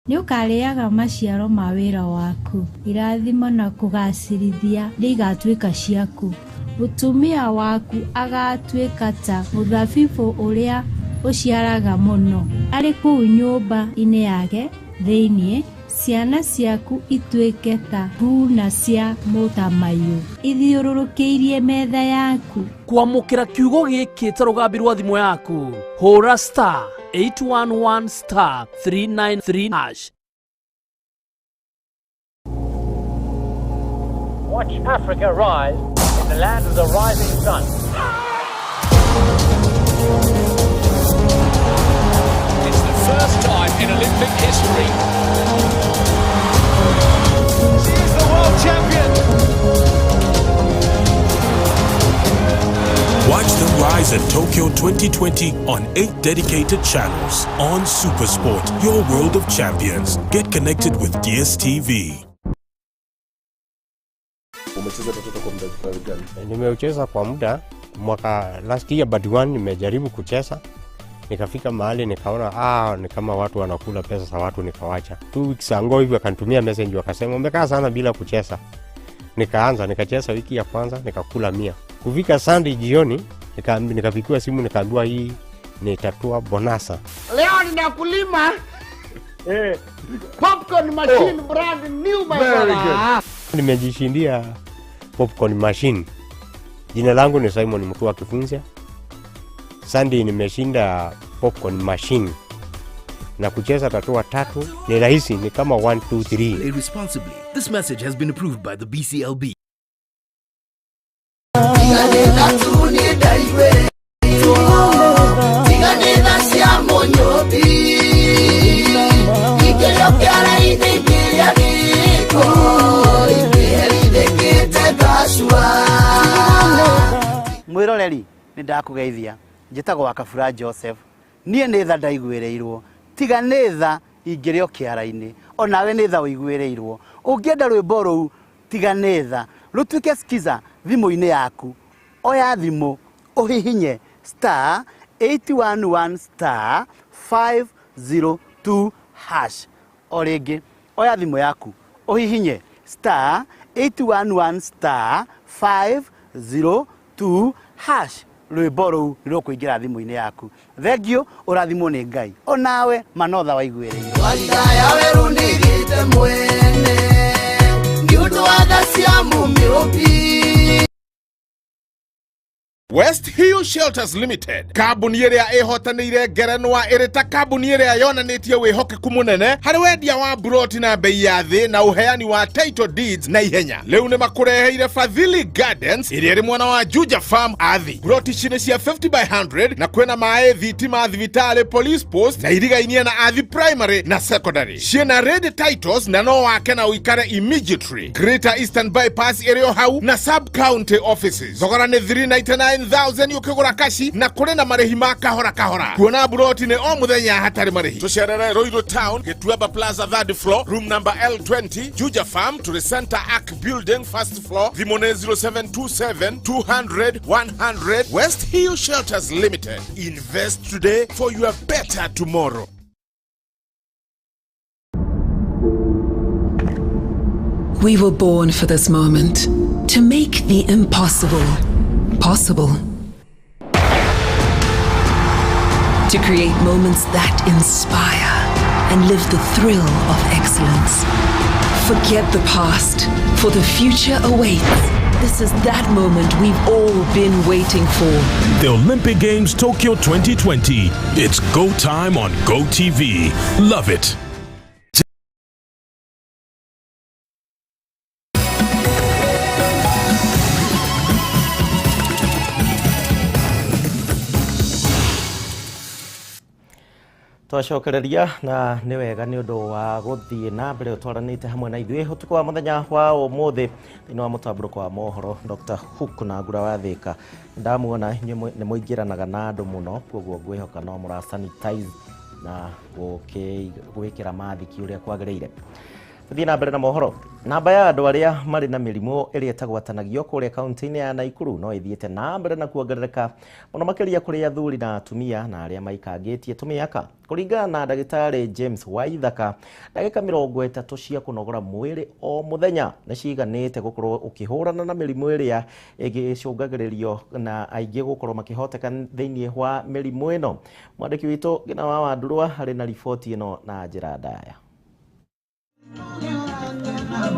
Nĩ ũkarĩaga maciaro ma wĩra waku, irathimo na kũgaacĩrithia nĩ igatuĩka ciaku. Mũtumia waku agaatuĩka ta mũthabibũ ũrĩa ũciaraga mũno, arĩ kũu nyũmba-inĩ yake thĩinĩ, ciana ciaku ituĩke ta thuuna cia mũtamaiyũ ithiũrũrũkĩirie metha yaku. Kwamũkĩra kiugo gĩkĩ ta rũgambi rwa thimũ yaku, hũra star 811 star 393 hash. Watch Africa rise in the land of the rising sun. It's the first time in Olympic history. She is the world champion. Watch them rise at Tokyo 2020 on 8 dedicated channels on Supersport, your world of champions. Get connected with DSTV. Umecheza watoto kwa muda gani? Nimeucheza kwa muda mwaka last year but one nimejaribu kucheza, nikafika mahali nikaona ni kama watu wanakula pesa za watu, nikawacha. 2 weeks ago hivi wakanitumia message wakasema umekaa sana bila kucheza. Nikaanza nikacheza wiki ya kwanza nikakula 100. Kufika Sunday jioni nikapigiwa simu nikaambiwa hii ni tatua bonasa. Leo ninakulima. Popcorn machine brand new my Very brother. good. Nimejishindia popcorn machine. Jina langu ni Simon Mtua Kifunzia. Sunday nimeshinda popcorn machine. Na kucheza tatua 3 ni rahisi, ni kama 1 2 3. Play responsibly. This message has been approved by the BCLB. Mwiroreri nĩ ndakũgeithia, njĩtagwo Wakabura Joseph. Niĩ nĩ tha ndaiguĩrĩirwo, tiga nĩ tha ingĩrĩ o kĩara-inĩ, onawe nĩ tha ũiguĩrĩirwo. Ũngĩenda rwĩmbo rũu tiga nĩ tha rũtuĩke skiza thimũ-inĩ yaku, oya thimũ ũhihinye star 811 star 502 hash. O rĩngĩ oya thimũ yaku ũhihinye star 811 star 502 hash. Rwĩmbo rũu nĩ rũkũingĩra thimũ-inĩ yaku. Thengiũ, ũrathimwo nĩ Ngai onawe manotha waiguĩrĩirwo. Warigaya werũ nĩgĩte mwene nĩ ũndũ wa tha cia mũmĩũmbi. West Hill Shelters Limited, kambuni ĩrĩa ĩhotanĩire ngerenwa ĩrĩ ta kambuni ĩrĩa yonanĩtie wĩhokeku mũnene harĩ wendia wa buroti na bei ya thĩ na ũheani wa title deeds na ihenya. Rĩu nĩ makũreheire Fadhili Gardens ĩrĩa ĩrĩ mwena wa Juja Farm Athi. Buroti ici nĩ cia 50 by 100 na kwĩna maĩ, thitima, thibitarĩ, police post na irigainie na Athi Primary na Secondary. Ciĩna ready titles na no wake na ũikare immediately. Greater Eastern Bypass ĩrĩ o hau na sub county offices. Thogora nĩ 399,000 ũkĩgũra kaci na kũrĩ na marĩhi ma kahora kahora. Kuona buroti nĩ o mũthenya hatarĩ marĩhi. Tũcerere Ruiru Town, Gĩtuamba Plaza third floor, room number L20, Juja Farm to the Center Arc Building first floor. Thimũ nĩ 0727 200 100. West Hill Shelters Limited. Invest today for your better tomorrow. We were born for this moment, to make the impossible possible. To create moments that inspire and live the thrill of excellence. Forget the past, for the future awaits. This is that moment we've all been waiting for. The Olympic Games Tokyo 2020. It's go time on Go TV. Love it. Twacokereria na nĩ wega nĩ ũndũ wa gũthiĩ na mbere ũtwaranĩte hamwe na ithuĩ ũtukũ wa mũthenya wa ũmũthĩ thĩinĩ wa mũtambũrũko wa mohoro. Dr. Hook na Ngura wa Thĩka, ndamuona inyuĩ nĩ mũingĩranaga na andũ mũno, koguo ngwĩhoka no mũra sanitize na gwĩkĩra mathiki ũrĩa kwagĩrĩire. Tũthiĩ na mbere na mohoro. Namba ya andũ arĩa marĩ na mĩrimũ ĩrĩa ĩtagwatanagio kũrĩa kaunti-inĩ ya Naikuru no ĩthiĩte na mbere na kuongerereka mũno makĩria kũrĩ athuri na atumia na arĩa maikangĩtie tũmĩaka. Kũringana na ndagĩtarĩ James Waithaka, ndagĩka 30 cia kũnogora mwĩrĩ o mũthenya nĩ ciganĩte gũkorwo ũkĩhũrana na mĩrimũ ĩrĩa ĩgĩcũngagĩrĩrio na aingĩ gũkorwo makĩhoteka thĩinĩ wa mĩrimũ ĩno. Mwandĩki witũ Ngina wa Wandurwa arĩ na riboti ĩno na njĩra ndaya.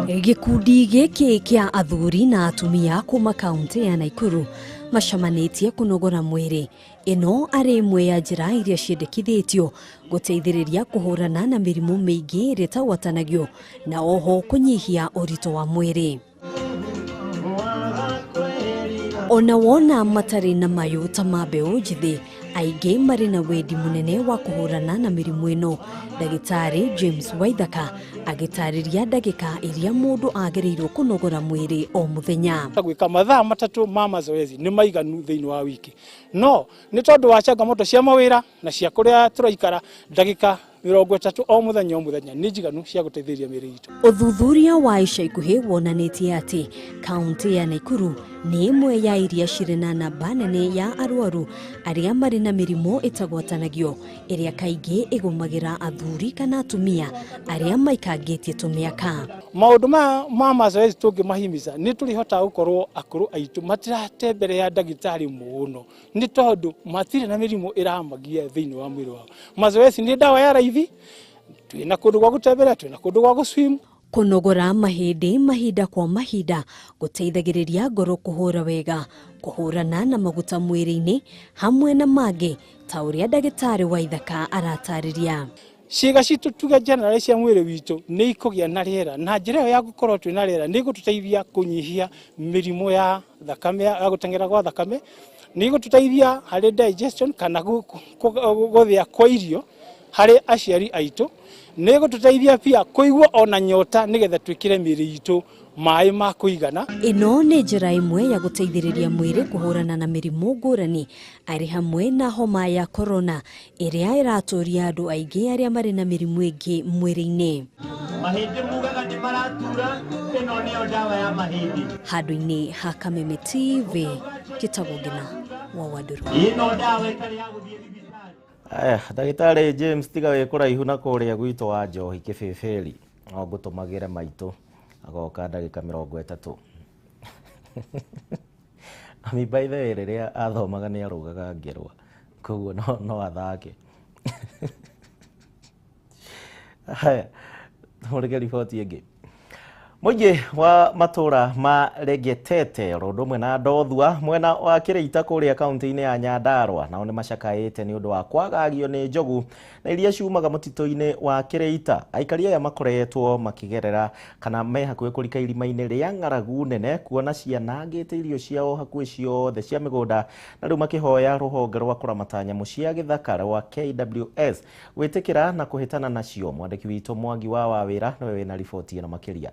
Gĩkundi gĩkĩ kĩa athuri na atumia kuma kaunti ya Naikuru macamanĩtie kũnogora mwĩrĩ. Ĩno arĩ ĩmwe ya njĩra iria ciendekithĩtio gũteithĩrĩria kũhũrana na mĩrimũ mĩingĩ ĩrĩa ĩtagwatanagio na oho kũnyihia ũritũ wa mwĩrĩ. Ona wona matarĩ na mayũ ta ma mbeũ njĩthĩ, aingĩ marĩ na wendi mũnene wa kũhũrana na mĩrimũ ĩno. Ndagĩtarĩ James Waithaka agĩtarĩria ndagĩka iria mũndũ agĩrĩirwo kũnogora mwĩrĩ o mũthenya. Gwĩka mathaa 3 ma mazoezi nĩ maiganu thĩinĩ wa wiki, no nĩ tondũ wa changamoto cia mawĩra na cia kũrĩa tũraikara, ndagĩka 30 o mũthenya o mũthenya nĩ njiganu cia gũteithĩrĩria mĩĩrĩ itũ. Ũthuthuria wa ica ikuhĩ wonanĩtie atĩ kaunti ya Naikuru nĩ ĩmwe ya iria cirĩ na namba nene ya arwaru arĩa marĩ na mĩrimũ ĩtagwatanagio ĩrĩa kaingĩ ĩgũmagĩra athuri kana atumia arĩa maikangĩtie tũmĩaka. Maũndũ ma mazoezi tũngĩmahimiza nĩ tũrĩhotaga gũkorwo akũrũ aitũ matirate mbere ya ndagĩtarĩ mũno, nĩ tondũ matirĩ na mĩrimũ ĩramagia thĩinĩ wa mwĩrĩ wao. Mazoezi nĩ ndawa ya raithi, twĩna kũndũ gwa gũtembera, twĩna kũndũ gwa gũswim. Kũnogora mahĩndĩ mahinda kwa mahinda gũteithagĩrĩria ngoro kũhũra wega, kũhũrana na maguta mwĩrĩ-inĩ hamwe na mangĩ ta ũrĩa ndagĩtarĩ Waithaka aratarĩria. Ciĩga citũ tuge general cia mwĩrĩ witũ nĩ ikũgĩa na rĩera, na njĩra ĩyo ya gũkorwo twĩna rĩera nĩ ĩgũtũteithia kũnyihia mĩrimũ ya thakame, ya gũteng'era gwa thakame, nĩ ĩgũtũteithia harĩ digestion kana gũthĩa kwa irio harĩ aciari aitũ, nĩ ĩgũtũteithia pia kũigua ona nyota nĩgetha twĩkĩre mĩĩrĩ itũ maĩ ma kũigana. Ĩno nĩ njĩra ĩmwe ya gũteithĩrĩria mwĩrĩ kũhũrana na mĩrimũ ngũrani arĩ hamwe na homa ya korona ĩrĩa ĩratũria andũ aingĩ arĩa marĩ na mĩrimũ ĩngĩ mwĩrĩ-inĩ. Mahĩndĩ mugaga nĩ maratura, ĩno nĩyo ndawa ya mahĩndĩ. Handũ-inĩ ha Kameme TV, njĩtagwo Ngina wa Wanduru. Ĩno ndawa ĩtarĩ ya gũthiĩ thibitarĩ. Aya, ndagĩtarĩ James tiga wĩ kũraihu na kũrĩa gwitũ wa njohi kĩbĩbĩri, no ngũtũmagĩre maitũ agoka ndagĩka 30. Ami by the way rĩrĩa athomaga nĩ arũgaga ngerwa, koguo no athake. Haya, tũrĩke riboti ĩngĩ. Mũingĩ wa matũra ma Legetete oro ũndũ ũmwe na Ndothua mwena wa Kĩrĩita kũrĩa kaunti-inĩ ya Nyandarua nao nĩ macakaĩte nĩ ũndũ wa kwagagio nĩ njogu na iria ciumaga mũtitũ-inĩ wa Kĩrĩita. Aikari aya makoretwo makĩgerera kana me hakuhĩ kũrika irima-inĩ rĩa ng'aragu nene kuona cianangĩte irio ciao hakuhĩ ciothe cia mĩgũnda, na rĩu makĩhoya rũhonge rwa kũramata nyamũ cia gĩthaka rwa KWS gwĩtĩkĩra na kũhĩtana nacio. Mwandĩki witũ Mwangi wa Wawĩra nĩwe wĩna riboti ĩno makĩria.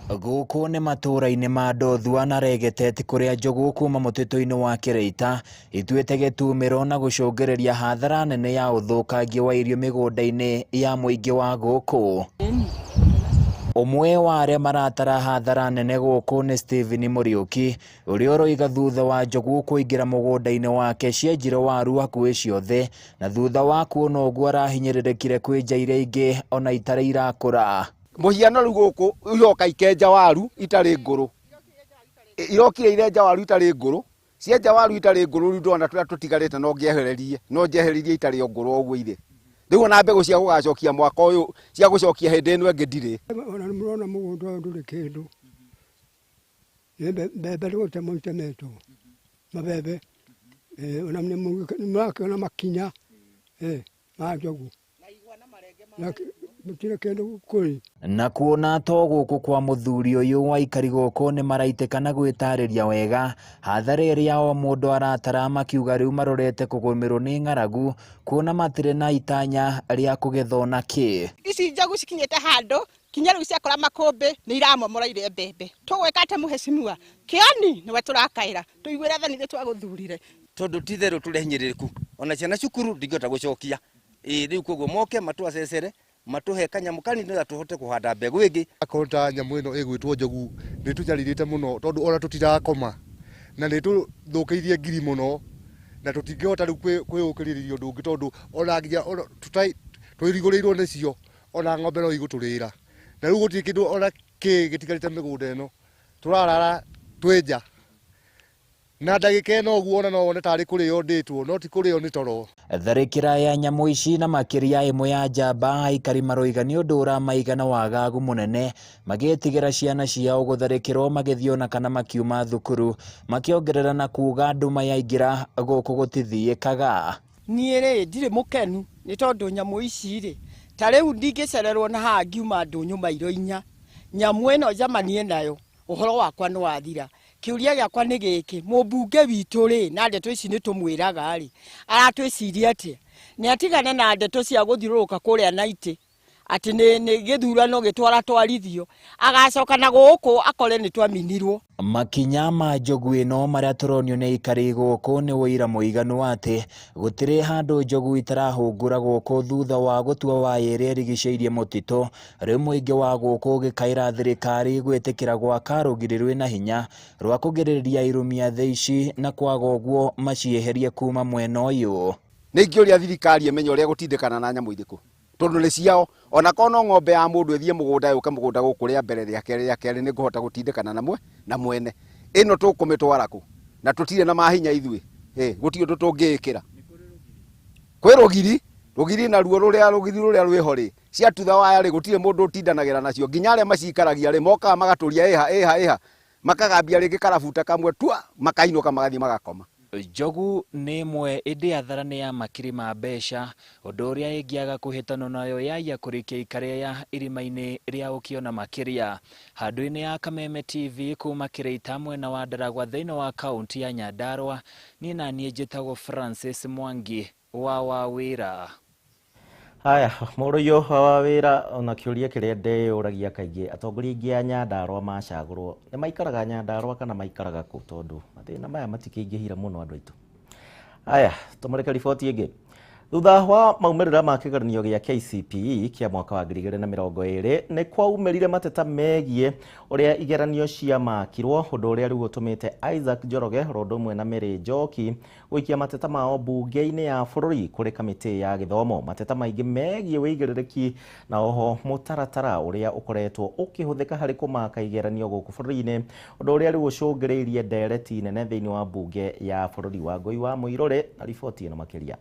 Gũkũ nĩ matũũra-inĩ ma Ndothua na Regeteti kũrĩa njogu kuma mũtitũ-inĩ wa Kĩrĩita ituĩte gĩtumĩro na gũcũngĩrĩria hathara nene ya ũthũkangia wa irio mĩgũnda-inĩ ya mũingĩ wa gũkũ. Ũmwe wa arĩa maratara hathara nene gũkũ nĩ Stephen Mũriũki ũrĩa ũroiga thutha wa njogu kũingĩra mũgũnda-inĩ wake cienjire waru hakuhĩ ciothe, na thutha wa kuona ũguo arahinyĩrĩrĩkire kwĩnja iria ingĩ ona itarĩ irakũra. Mũhiano rĩu gũkũ iroka ikenja waru itarĩ ngũrũ, irokire irenja waru itarĩ ngũrũ, cienja waru itarĩ ngũrũ rĩu ndona tũrĩa tũtigarĩte no ngĩehererie, no njehererie itarĩ o ngũrũ ũguo irĩ. Rĩu ona mbegũ cia gũgacokia mwaka ũyũ, cia gũcokia hĩndĩ ĩno ĩngĩ ndirĩ. Ona nĩmũrona mũgũnda ũyũ ndũrĩ kĩndũ, nĩ mbembe nĩ gũtemwo itemetwo, mabembe, ona nĩmũrakĩona makinya ma njogu. Gũtirĩ kĩndũ kũrĩ. Na kuona to gũkũ kwa mũthuri ũyũ aikari gũkũ nĩ maraitĩka na gwĩtarĩria wega hathara ĩrĩa o mũndũ aratara makiuga rĩu marorete kũgũmĩrwo nĩ ng'aragu kuona matirĩ na itanya rĩa kũgetha ona kĩ. Ici njogu cikinyĩte handũ kinya rĩu ciakora makũmbĩ nĩ iramomoreire mbembe. Tũgwĩka atĩa mũhecimiwa? Kĩoni nĩwe tũrakaĩra tũiguĩre tha nithuĩ twagũthurire. Tondũ ti itherũ tũrĩ hinyĩrĩrĩku ona ciana cukuru ndingĩhota gũcokia. Ĩĩ rĩu koguo moke matũacecere matuhe kanyamu kanini nĩgetha tũhote kũhanda mbegũ ĩngĩ. Akorwo ta nyamũ ĩno ĩgwĩtwo njogu nĩ tũnyarirĩte mũno tondũ ona tũtirakoma na nĩ tũthũkĩirie ngiri mũno na tũtingĩhota rĩu kwĩyũkĩrĩria ũndũ ũngĩ tondũ ona nginya tũirigũrĩirwo nĩcio ona ng'ombe no igũtũrĩra na rĩu gũtirĩ kĩndũ ona kĩ gĩtigarĩte mĩgũnda ĩno tũrarara twĩ nja na ndagĩka ĩno ũguo ona no wone tarĩ kũrĩo ndĩtwo no ti kũrĩo nĩ toro. Tharĩkĩra ya nyamũ ici na makĩria ĩmwe ya njamba aikari maroiga nĩ ũndũ ũramaiga na wagagu mũnene magĩtigĩra ciana ciao gũtharĩkĩrwo magĩthiĩ ona kana makiuma thukuru makĩongerera na kuga nduma yaingĩra gũkũ gũtithiĩkaga. Niĩ rĩ ndirĩ mũkenu nĩ tondũ nyamũ ici rĩ ta rĩu ndingĩcererwo na haha ngiuma ndũnyũ mairo inya nyamũ ĩno njamanie nayo ũhoro wakwa nĩ wathira. Kĩũria gĩakwa nĩ gĩkĩ mũmbunge witũ rĩ na ndeto ici nĩ tũmwĩraga rĩ aratwĩciria atĩa? Nĩ atigane na ndeto cia gũthiũrũrũka kũrĩa Naitĩ atĩ nĩ gĩthurano gĩtwaratwarithio agacoka na gũkũ akore nĩ twaminirwo. Makinya ma njogu ĩno marĩa tũronio nĩ aikari gũkũ nĩ ũira mũiganu atĩ gũtirĩ handũ njogu itarahũngũra gũkũ thutha wa gũtua waya ĩrĩa ĩrigicĩirie mũtitũ. Rĩu mũingĩ wa gũkũ ũgĩkaĩra thirikari gwĩtĩkĩra gwaka rũgiri rwĩna hinya rwa kũgirĩrĩria irumia thĩ ici na kwaga ũguo macieherie kuma mwena ũyũ. Nĩ ingĩũria thirikari ĩmenye ũrĩa gũtindĩkana na nyamũ irĩkũ tondũ nĩ ciao ona korwo no ng'ombe ya mũndũ ĩthiĩ mũgũnda yũke mũgũnda gũkũ rĩa mbere rĩa kerĩ rĩa kerĩ nĩ ngũhota gũtindĩkana na mwene ĩno tũkũmĩtwara kũ na tũtirĩ na mahinya ithuĩ gũtirĩ ũndũ tũngĩĩkĩra. Kwĩ rũgiri rũgiri naruo rũrĩa rũgiri rũrĩa rwĩho rĩ ciatutha waya rĩ gũtirĩ mũndũ ũtindanagĩra nacio nginya arĩa macikaragia rĩ mokaga magatũria ĩha ĩha ĩha makagambia rĩngĩ karabuta kamwe tua makainũka magathiĩ magakoma. Njogu nĩ ĩmwe ĩndĩ athara nĩ ya makiri ma mbeca ũndũ ũrĩa ĩngĩaga kũhĩtanwo nayo yaiya kũrĩkia ikarĩa ya irima-inĩ rĩa ũkĩona makĩria. Handũ-inĩ ya Kameme TV kuma Kĩrĩita mwena wa Ndaragwa thĩinĩ wa kaunti ya Nyandarua niĩ na niĩ njĩtagwo Francis Mwangi wa Wawĩra. Haya mũrũiyũ wa Wawĩra ona kĩũria kĩrĩa ndĩyũragia kaingĩ atongoria aingĩ a Nyandarua macagũrwo nĩ maikaraga Nyandarua kana maikaraga kũ tondũ mathĩna maya matikĩingĩhire mũno andũ aitũ. Haya tũmũreke riboti ĩngĩ. Thutha wa maumĩrĩra ma kĩgeranio gĩa KCPE kĩa mwaka wa 2020 nĩ kwaumĩrire mateta megiĩ ũrĩa igeranio ciamakirwo ũndũ ũrĩa rĩu ũtũmĩte Isaac Njoroge oro ũndũ ũmwe na Mary Njoki gũikia mateta mao mbunge-inĩ ya bũrũri kũrĩ kamĩtĩ ya gĩthomo. Mateta maingĩ megiĩ wĩigĩrĩrĩki na oho mũtaratara ũrĩa ũkoretwo ũkĩhũthĩka harĩ kũmaka igeranio gũkũ bũrũri-inĩ ũndũ ũrĩa rĩu ũcũngĩrĩirie ndereti nene thĩinĩ wa mbunge ya bũrũri. Wa Ngũi wa Mũirũrĩ na riboti ĩno makĩria.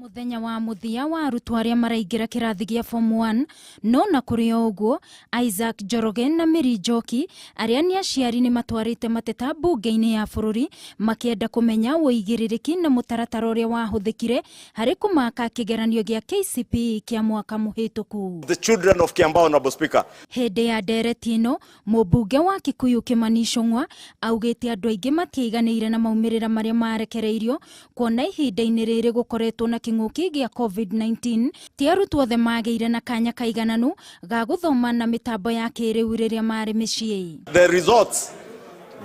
Mũthenya wa mũthia wa arutwo arĩa maraingĩra kĩrathi gĩa form 1 no na kũrĩ o ũguo Isaac Njoroge na Mary Njoki arĩa nĩ aciari nĩ matwarĩte mateta mbunge-inĩ ya bũrũri makĩenda kũmenya ũigĩrĩrĩki na mũtaratara ũrĩa wahũthĩkire harĩ kũmaka kĩgeranio gĩa KCPE kĩa mwaka mũhĩtũku. The children of Kiambaa, Honorable Speaker. Hĩndĩ ya ndereti ĩno mũmbunge wa Kikuyu Kimani Ichung'wa augĩte andũ aingĩ matiaiganĩire na maumĩrĩra marĩa marekereirio kuona ihinda-inĩ rĩrĩ gũkoretwo na kĩng'ũki gĩa COVID-19 ti arutwo othe magĩire na kanya kaigananu ga gũthoma na mĩtambo ya kĩrĩu rĩrĩa marĩ mĩciĩ. The results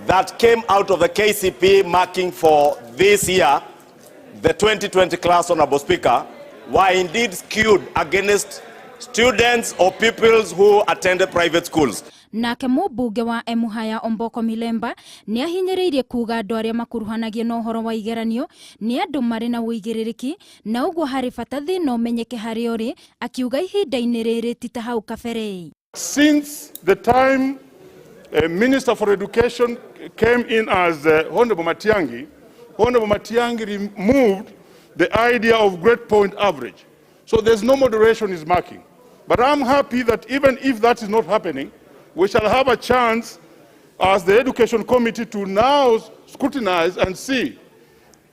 that came out of the KCPE marking for this year, the 2020 class, Honorable Speaker, were indeed skewed against students or pupils who attended private schools. Nake mũmbunge wa Emuhaya Omboko Milemba nĩ ahinyĩrĩirie kuga andũ arĩa makuruhanagia na ũhoro wa igeranio nĩ andũ marĩ na ũigĩrĩrĩki na ũguo harĩ bata thĩna ũmenyeke harĩa ũrĩ, akiuga ihinda-inĩ rĩrĩ ti ta hau kabere. Since the time a Minister for Education came in as Honorable Matiang'i, Honorable Matiang'i removed the idea of grade point average. So there's no moderation is marking. But I'm happy that even if that is not happening, we shall have a chance as the Education Committee to now scrutinize and see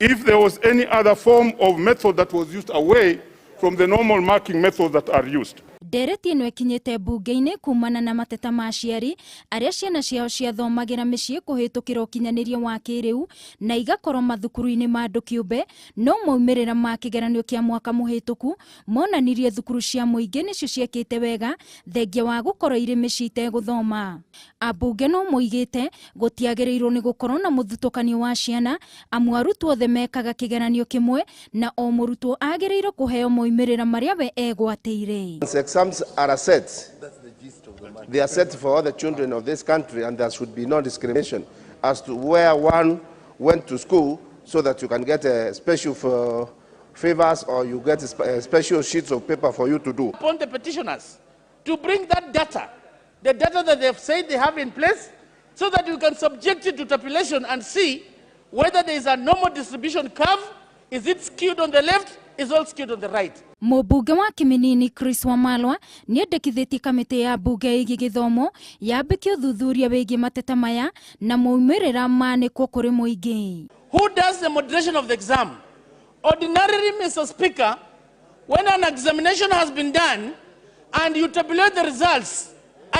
if there was any other form of method that was used away from the normal marking methods that are used. Ndereti ĩno ĩkinyĩte mbunge-inĩ kumana na mateta ma aciari arĩa ciana ciao ciathomagĩra mĩciĩ kũhĩtũkĩra ũkinyanĩria wa kĩrĩu na igakorwo mathukuru-inĩ ma andũ kĩũmbe, no maumĩrĩra ma kĩgeranio kĩa mwaka mũhĩtũku monanirie thukuru cia mũingĩ nĩcio ciekĩte wega thengia wa gũkorwo irĩ mĩciĩ itegũthoma. Ambunge no moigĩte gũtiagĩrĩirwo nĩ gũkorwo na mũthutũkanio wa ciana amu arutwo othe mekaga kĩgeranio kĩmwe na o mũrutwo agĩrĩirwo kũheo maumĩrĩra marĩa we egwatĩire. Exams are set. They are set for all the children of this country, and there should be no discrimination as to where one went to school, so that you can get a special for favors or you get a special sheets of paper for you to do. Upon the petitioners to bring that data, the data that they have said they have in place, so that you can subject it to tabulation and see whether there is a normal distribution curve. Is it skewed on the left? Is all skewed on the right. Mũmbunge wa Kiminini Chris Wamalwa nĩendekithĩtie kamĩtĩ ya mbunge ĩgiĩ gĩthomo yambĩke ũthuthuria wĩgiĩ mateta maya na maumĩrĩra manĩkwo kũrĩ mũingĩ. Who does the moderation of the exam? Ordinarily, Mr. Speaker, when an examination has been done and you tabulate the results,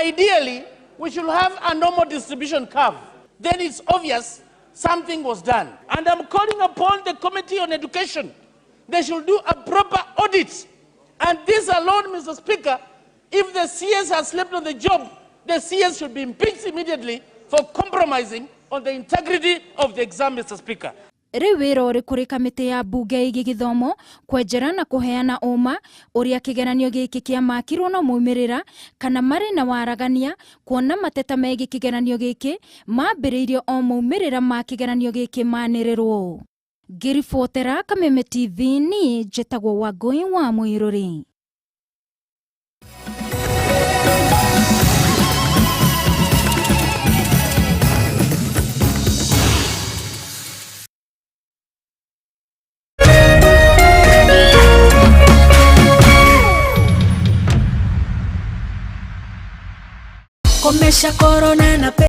ideally, we should have a normal distribution curve. Then it's obvious something was done. And I'm calling upon the Committee on Education. They should do a proper audit. And this alone, Mr. Speaker, if the CS has slept on the job, the CS should be impeached immediately for compromising on the integrity of the exam, Mr. Speaker. Rĩu wĩra ũrĩ kũrĩ kamĩtĩ ya mbunge ĩgiĩ gĩthomo kwenjera na kũheana ũma ũrĩa kĩgeranio gĩkĩ kĩamakirwo na maumĩrĩra kana marĩ na waragania kuona mateta megiĩ kĩgeranio gĩkĩ mambĩrĩirio o maumĩrĩra ma kĩgeranio gĩkĩ manĩrĩrwo. Ngĩribotera Kameme TV niĩ njĩtagwo Wangũi wa Mũirũrĩ. Komesha corona na